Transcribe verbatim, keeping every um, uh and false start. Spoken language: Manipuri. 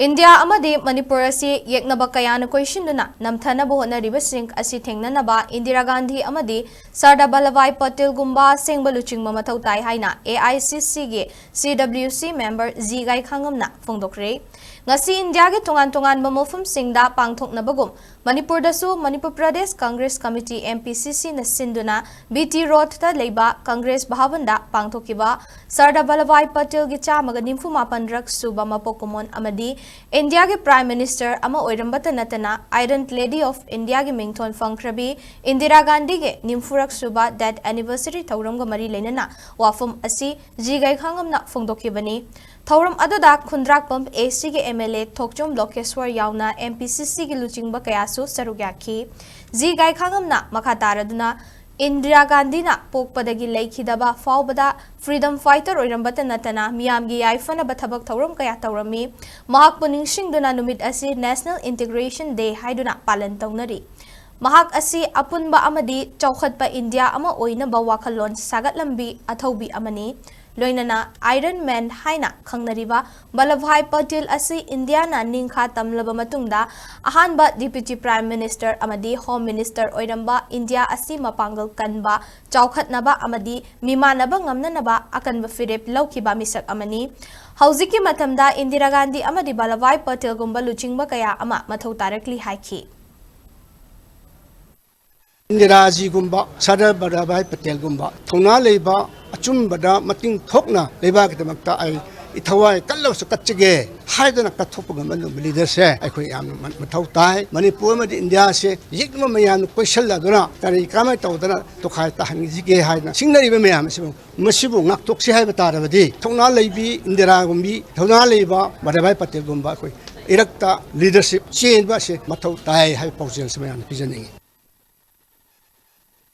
ꯏꯟꯗꯤꯌꯥ ꯑꯃꯗꯤ ꯃꯅꯤꯄꯨꯔ ꯑꯁꯤ ꯌꯦꯛꯅꯕ ꯀꯌꯥꯅ ꯀꯣꯏꯁꯤꯟꯗꯨꯅ ꯅꯝꯊꯅꯕ ꯍꯣꯠꯅꯔꯤꯕꯁꯤꯡ ꯑꯁꯤ ꯊꯦꯡꯅꯅꯕ ꯏꯟꯗꯤꯔꯥ ꯒꯥꯟꯙꯤ ꯑꯃꯗꯤ ꯁꯔꯗꯥꯔ ꯚꯜꯂꯚꯚꯥꯏ ꯄꯇꯦꯜꯒꯨꯝꯕ ꯑꯁꯦꯡꯕ ꯂꯨꯆꯤꯡꯕ ꯃꯊꯧ ꯇꯥꯏ ꯍꯥꯏꯅ ꯑꯦ ꯑꯥꯏ ꯁꯤ ꯁꯤꯒꯤ ꯁꯤ ꯗꯕ꯭ꯂꯤꯌꯨ ꯁꯤ ꯃꯦꯝꯕꯔ ꯖꯤ ꯒꯥꯏꯈꯥꯉꯝꯅ ꯐꯣꯡꯗꯣꯛꯈ꯭ꯔꯦ꯫ ꯉꯁꯤ ꯏꯟꯗꯤꯌꯥꯒꯤ ꯇꯣꯉꯥꯟ ꯇꯣꯉꯥꯟꯕ ꯃꯐꯝꯁꯤꯡꯗ ꯄꯥꯡꯊꯣꯛꯅꯕꯒꯨꯝ ꯃꯅꯤꯄꯨꯔꯗꯁꯨ Manipur Pradesh Congress committee, M P ꯁꯤ ꯁꯤꯅ ꯁꯤꯟꯗꯨꯅ ꯕꯤ ꯇꯤ ꯔꯣꯗꯇ ꯂꯩꯕ ꯀꯪꯒ꯭ꯔꯦꯁ ꯚꯕꯟꯗ ꯄꯥꯡꯊꯣꯛꯈꯤꯕ ꯁꯔꯗꯥꯔ ꯚꯜꯂꯚꯚꯥꯏ ꯄꯇꯦꯜꯒꯤ ꯆꯥꯝꯃꯒ ꯅꯤꯐꯨ ꯃꯥꯄꯟꯔꯛ ꯁꯨꯕ ꯃꯄꯣꯛ ꯀꯨꯝꯑꯣꯟ ꯑꯃꯗꯤ ꯏꯟꯗꯤꯌꯥꯒꯤ ꯄ꯭ꯔꯥꯏꯝ ꯃꯤꯅꯤꯁꯇꯔ ꯑꯃ ꯑꯣꯏꯔꯝꯕꯇ ꯅꯠꯇꯅ Iron Lady of Indiaꯒꯤ ꯃꯤꯡꯊꯣꯟ ꯐꯪꯈ꯭ꯔꯕꯤ ꯏꯟꯗꯤꯔꯥ ꯒꯥꯟꯙꯤꯒꯤ ꯅꯤꯐꯨꯔꯛ ꯁꯨꯕ death anniversary ꯊꯧꯔꯝꯒ ꯃꯔꯤ ꯂꯩꯅꯅ ꯋꯥꯐꯝ ꯑꯁꯤ ꯖꯤ ꯒꯥꯏꯈꯥꯉꯝꯅ ꯐꯣꯡꯗꯣꯛꯈꯤꯕꯅꯤ꯫ ꯊꯧꯔꯝ ꯑꯗꯨꯗ ꯈꯨꯟꯗ꯭ꯔꯥꯛꯄꯝ ꯑꯦ ꯁꯤꯒꯤ ꯑꯦꯝ ꯑꯦꯜ ꯑꯦ ꯊꯣꯛꯆꯣꯝ ꯂꯣꯀꯦꯁ꯭ꯋꯔ ꯌꯥꯎꯅ ꯑꯦꯝ ꯄꯤ ꯁꯤ ꯁꯤꯒꯤ ꯂꯨꯆꯤꯡꯕ ꯀꯌꯥꯁꯨ ꯁꯔꯨꯛ ꯌꯥꯈꯤ꯫ ꯖꯤ ꯒꯥꯏꯈꯥꯉꯝꯅ ꯃꯈꯥ ꯇꯥꯔꯗꯨꯅ ꯏꯟꯗꯤꯔꯥ ꯒꯥꯟꯙꯤꯅ ꯄꯣꯛꯄꯗꯒꯤ ꯂꯩꯈꯤꯗꯕ ꯐꯥꯎꯕꯗ freedom fighter ꯑꯣꯏꯔꯝꯕꯇ ꯅꯠꯇꯅ ꯃꯤꯌꯥꯝꯒꯤ ꯌꯥꯏꯐꯅꯕ ꯊꯕꯛ ꯊꯧꯔꯝ ꯀꯌꯥ ꯇꯧꯔꯝꯃꯤ꯫ ꯃꯍꯥꯛꯄꯨ ꯅꯤꯡꯁꯤꯡꯗꯨꯅ ꯅꯨꯃꯤꯠ ꯑꯁꯤ National Integration Day ꯍꯥꯏꯗꯨꯅ ꯄꯥꯂꯟ ꯇꯧꯅꯔꯤ꯫ ꯃꯍꯥꯛ ꯑꯁꯤ ꯑꯄꯨꯟꯕ ꯑꯃꯗꯤ ꯆꯥꯎꯈꯠꯄ ꯏꯟꯗꯤꯌꯥ ꯑꯃ ꯑꯣꯏꯅꯕ ꯋꯥꯈꯜꯂꯣꯟ ꯁꯥꯒꯠꯂꯝꯕꯤ ꯑꯊꯧꯕꯤ ꯑꯃꯅꯤ꯫ ꯂꯣꯏꯅꯅ Iron Man ꯍꯥꯏꯅ ꯈꯪꯅꯔꯤꯕ ꯚꯜꯂꯚꯚꯥꯏ ꯄꯇꯦꯜ ꯑꯁꯤ ꯏꯟꯗꯤꯌꯥꯅ ꯅꯤꯡꯈꯥ ꯇꯝꯂꯕ ꯃꯇꯨꯡꯗ ꯑꯍꯥꯟꯕ Deputy Prime Minister ꯑꯃꯗꯤ Home Minister ꯑꯣꯏꯔꯝꯕ ꯏꯟꯗꯤꯌꯥ ꯑꯁꯤ ꯃꯄꯥꯡꯒꯜ ꯀꯟꯕ, ꯆꯥꯎꯈꯠꯅꯕ ꯑꯃꯗꯤ ꯃꯤꯃꯥꯟꯅꯕ ꯉꯝꯅꯅꯕ ꯑꯀꯟꯕ ꯐꯤꯔꯦꯞ ꯂꯧꯈꯤꯕ ꯃꯤꯁꯛ ꯑꯃꯅꯤ꯫ ꯍꯧꯖꯤꯛꯀꯤ ꯃꯇꯝꯗ ꯏꯟꯗꯤꯔꯥ ꯒꯥꯟꯙꯤ ꯑꯃꯗꯤ ꯚꯜꯂꯚꯚꯥꯏ ꯄꯇꯦꯜꯒꯨꯝꯕ ꯂꯨꯆꯤꯡꯕ ꯀꯌꯥ ꯑꯃ ꯃꯊꯧ ꯇꯥꯔꯛꯂꯤ ꯍꯥꯏꯈꯤ꯫ ꯏꯟꯗꯤꯔꯥꯖꯤꯒꯨꯝꯕ, ꯁꯔꯗꯥꯔ ꯚꯜꯂꯚꯚꯥꯏ ꯄꯇꯦꯜꯒꯨꯝꯕ ꯊꯧꯅꯥ ꯂꯩꯕ, ꯑꯆꯨꯝꯕꯗ ꯃꯇꯤꯡ ꯊꯣꯛꯅ ꯂꯩꯕꯥꯛꯀꯤꯗꯃꯛꯇ ꯑꯩ ꯏꯊꯋꯥꯏ ꯀꯜꯂꯕꯁꯨ ꯀꯠꯆꯒꯦ ꯍꯥꯏꯗꯨꯅ ꯀꯠꯊꯣꯛꯄ ꯉꯝꯕ ꯑꯗꯨꯒꯨꯝꯕ ꯂꯤꯗꯔꯁꯦ ꯑꯩꯈꯣꯏ ꯌꯥꯝꯅ ꯃ-, ꯃꯊꯧ ꯇꯥꯏ꯫ ꯃꯅꯤꯄꯨꯔ ꯑꯃꯗꯤ ꯏꯟꯗꯤꯌꯥꯁꯦ ꯌꯦꯛꯅꯕ ꯃꯌꯥꯝꯅ ꯀꯣꯏꯁꯜꯂꯗꯨꯅ ꯀꯔꯤ ꯀꯔꯝꯍꯥꯏꯅ ꯇꯧꯗꯅ ꯇꯣꯈꯥꯏ ꯇꯥꯍꯟꯁꯤꯒꯦ ꯍꯥꯏꯗꯅ ꯁꯤꯡꯅꯔꯤꯕ ꯃꯌꯥꯝ ꯑꯁꯤꯕꯨ, ꯃꯁꯤꯕꯨ ꯉꯥꯛꯊꯣꯛꯁꯤ ꯍꯥꯏꯕ ꯇꯥꯔꯕꯗꯤ ꯊꯧꯅꯥ ꯂꯩꯕꯤ ꯏꯟꯗꯤꯔꯥꯒꯨꯝꯕꯤ, ꯊꯧꯅꯥ ꯂꯩꯕ ꯚꯜꯂꯚꯚꯥꯏ ꯄꯇꯦꯜꯒꯨꯝꯕ ꯑꯩꯈꯣꯏ ꯏꯔꯛꯇ ꯂꯤꯗꯔꯁꯤꯞ ꯆꯦꯟꯕ ꯑꯁꯤ ꯃꯊꯧ ꯇꯥꯏ ꯍꯥꯏꯕ ꯄꯥꯎꯖꯦꯜꯁꯤ ꯃꯌꯥꯝꯗ ꯄꯤꯖꯅꯤꯡꯏ꯫